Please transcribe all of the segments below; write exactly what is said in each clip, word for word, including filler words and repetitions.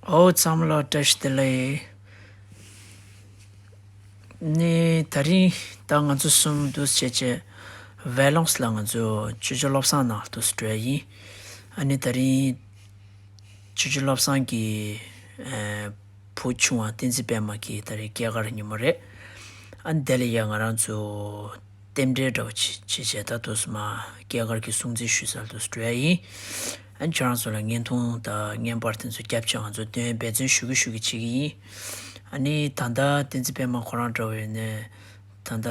ཨོ་ཚང་མ་ལ་བཀྲ་ཤིས་བདེ་ལེགས། ནི་ད་རིང་ད་ང་ཚོ་གསུམ་འདུག་བྱས་བྱས་ཝེ་ལོང་སི་ལ་ང་ཚོ་ཆོས་ཕྱོགས་བློ་བཟང་ནང་འདུག་འགྲོ་ཡ་ཡིན། ཨ་ནི་ད་རིང་ཆོས་ཕྱོགས་བློ་བཟང་གི་ཨ་བུ་ཆུང་བ་བསྟན་འཛིན་པད་མ་གི་ད་རིང་སྐྱེས་སྐར་ཉིན་མོ་རེད། ཨ་ནི་དེ་ལ་ཡ་ང་རང་ཚོ་རྟེན་འབྲེལ་འདྲ་བོ་བྱེད་བྱེད་བྱས་ད་དུས་སུ་མ་སྐྱེས་སྐར་གྱི་སྲུང་བརྩི་ཞུ་སར་དུ་འགྲོ་ཡ་ཡིན། ཨ་ནི་ཁྱེད་རང་ཚོ་ལ་བརྙན་ཐུང་དང་བརྙན་པར་དེ་ཚོ་སྐྱབས་ཆ་ང་ཚོ་སྟོན་འབད་བརྩོན་ཞུ་གི་ཞུ་གི་བྱེད་ཀྱི་ཡིན། ཨ་ནི་ད་ལྟ་བསྟན་འཛིན་པད་མ་ཁོ་རང་འདྲ་བོ་ཡིན་ནའི་ད་ལྟ་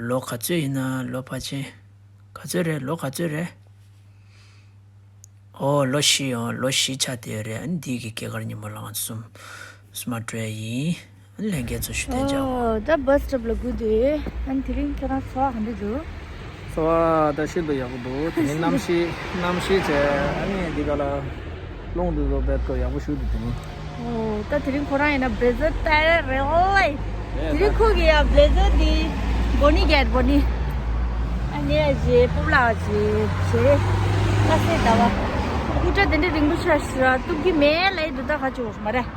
ལོ་ག་ཚོད་ཡིན་ན་ལོ་ཕལ་ཆེར་ག་ཚོད་རེད། ལོ་ག་ཚོད་རེད། ཨོ་ལོ་བཞི་ཡོང་ལོ་བཞི་ཆགས་བསྡད་ཡོད་རེད། ཨ་ནི་འདི་གི་སྐྱེས་སྐར་ཉིན་མོ་ལ་ང་ཚོ་གསུམ་གསུམ་མ་འགྲོ་ཡ་ཡིན། ཨ་ནི་ལྷན་རྒྱས་ཚོ་ཞུ་དོན་ཅག་ཨོ་ད་བྷ་སི་སི་ཊོབ་ལ་སྒུག་འདུག་ཨ་ནི་དེ་རིང་ཁྱེད་རང་ཚོ་ག་འདྲ་འདུག་ཚོ་བ་ད་ཤིན་ཏུ་ཡག་པོ་འདུག་དེ་ནི་གནམ་གཤིས་གནམ་གཤིས་བྱས་ཨ་ནི་འདི་ག་ལ་རླུང་འདི་ཚོ་བེད་ཀ་ཡག་པོ་ཞུ་འདུག་དེ་ནི། ཨོ་ད་དེ་རིང་ཁོ་རང་ཡིན་ན་བྷི་ལེ་ཛར་སྟེར་རེད་ཨོ། དེ་རིང་ཁོ་གི་ཡ་བྷི་ལེ་ཛར་འདི་བོ་ནི་གེད་བོ་ནི། ཨ་ནི་ཨ་ཞེ་སྤོབས་ལགས་ཨ་ཞེ་ཞེ་རེད། ཀ་སེ་ད་བ། སྐུ་དྲག་དེ་འདྲ་རིང་པོ་ཆགས་ཤི་ར་གཏུབ་ཀྱི་མེད་ལ་ཡི་འདུག་ད་ཧ་ཅོ་མ་རེད།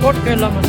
ཀོ་ཊ་ཀེ་ལ་མ།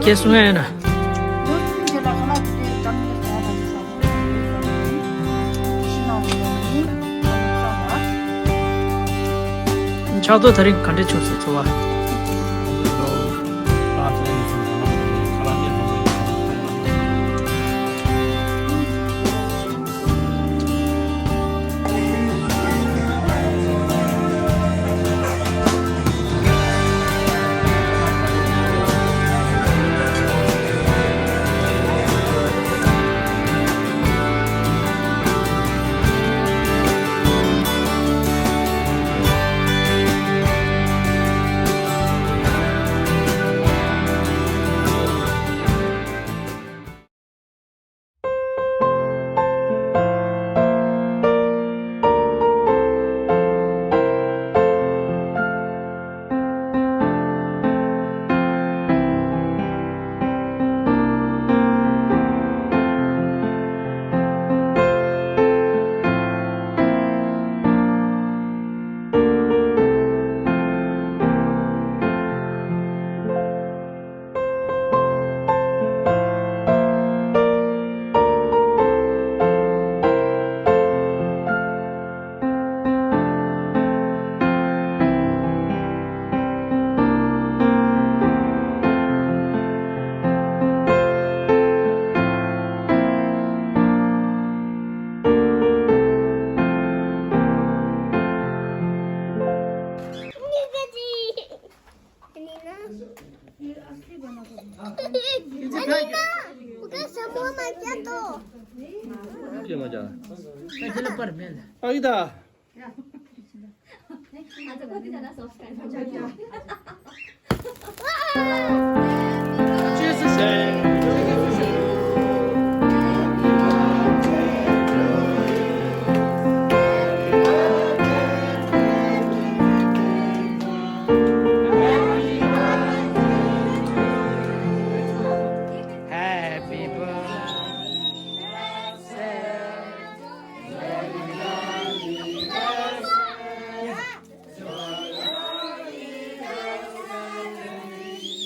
ཁྱེད་གསུང་ཡ་ཡིན་ན། ཕྱག་རྡོར་ད་རིང་ག་འདྲས་བྱུང་སོང་འཚོ་བ།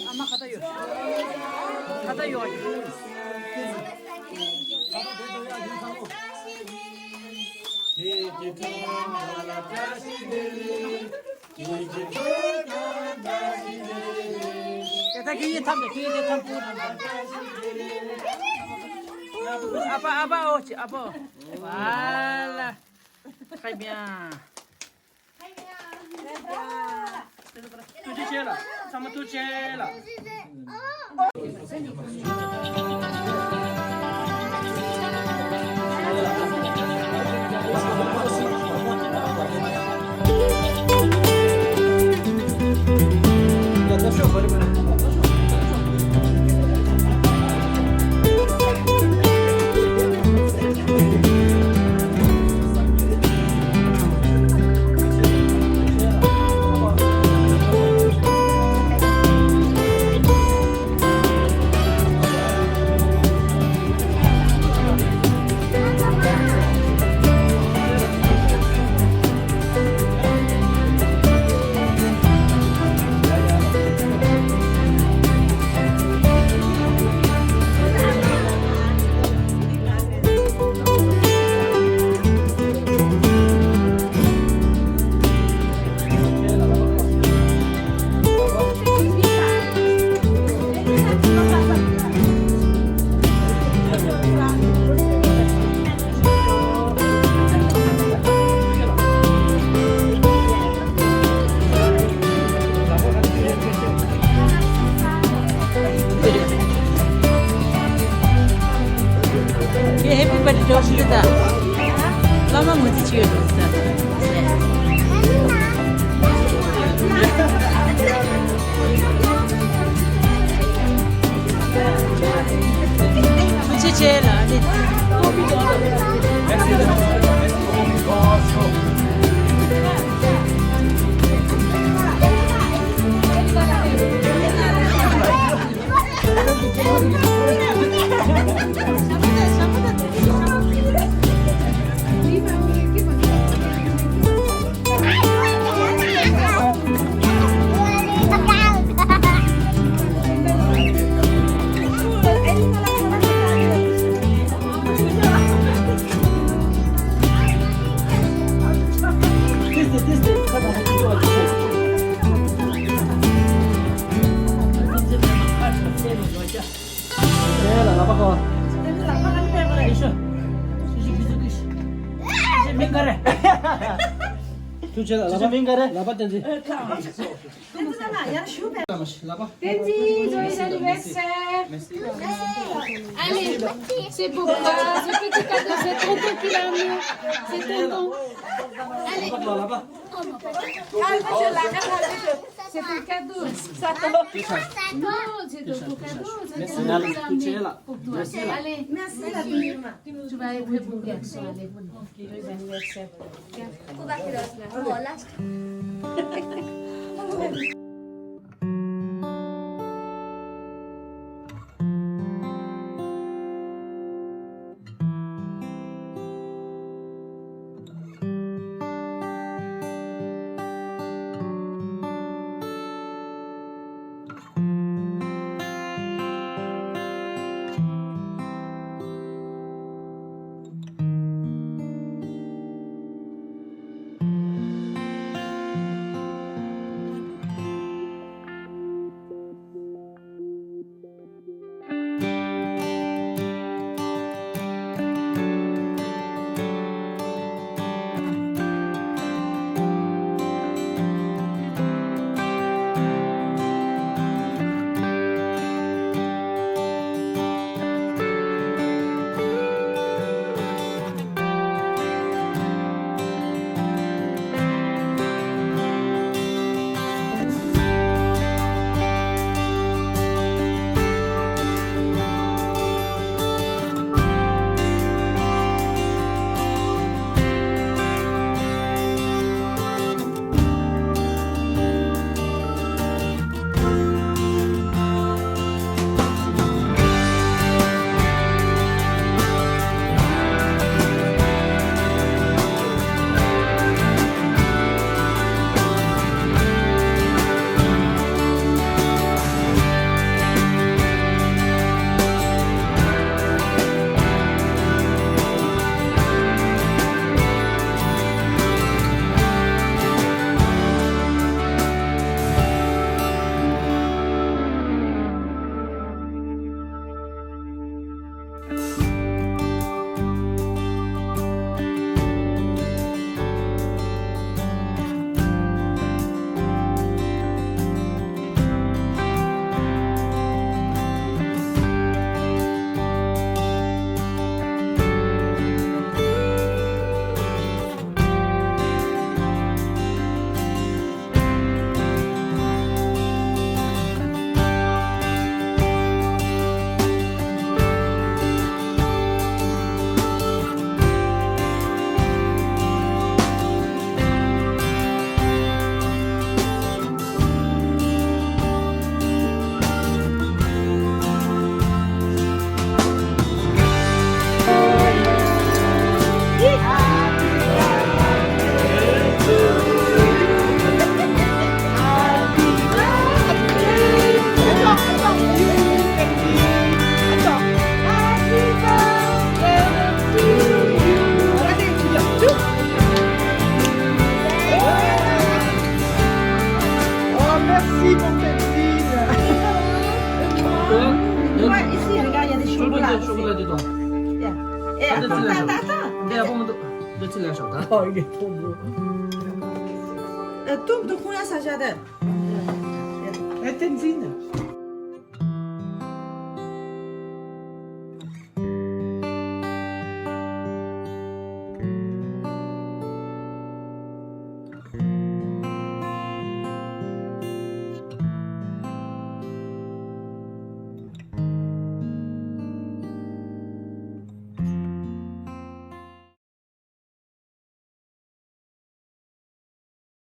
ཨ་མ་ཁ་ཏ་ཡོད། ཁ་ཏ་ཡོད། དེ་ད་ཁྱེད་ཡིན་ཐམ་དང་ཁྱེད་ཡིན་དེ་ཐམ་པོ་དང་། ཨ་ཕ་ཨ་ཕ་ཨོ་ཅི་ཨ་ཕ། ཝ་ལ། ཁ་མིང་། ཐུགས་རྗེ་ཆེ་ལགས། ཚང་མ་ཐུགས་རྗེ་ཆེ་ལགས། Happy birthday to you. བླ་མ་ངོ་ཚ་ཆེ་ཡོད་འགྲོ་ས། ཐུགས་རྗེ་ཆེ་ལགས་ནི། ལ་ལག་པ་ཁོ། ལག་པ་ག་ནས་ཕེབས་པ་རེད། ཤི་ཤི་ཤི་ཤི་ཤི་ཤི་མིང་ག་རེ། ཐུགས་རྗེ་ཆེ་ལ་ལག་པ། ཤི་ཤི་མིང་ག་རེ། ལག་པ་བསྟན་འཛིན། བསྟན་འཛིན་ལ་ཡར་ཞུ་བས། ལག་པ། བསྟན་འཛིན། Joyeux anniversaire. Allez, c'est pour toi, ce petit cadeau, c'est tonton qui l'a amené. C'est tonton. Allez. ལག་པ། C'est un cadeau. Non, c'est ton cadeau, c'est ton cadeau. Pour toi. Allez, merci. Tu vas être un beau garçon, allez. Joyeux anniversaire. Oh, merci pour cette fille. Ouais, ici, regarde, il y a des chocolats. Chocolat dedans. Yeah. Et attends, attends, attends. Oh, il est trop beau. Euh, tout de couleur, ça, j'adore. Et Tenzin.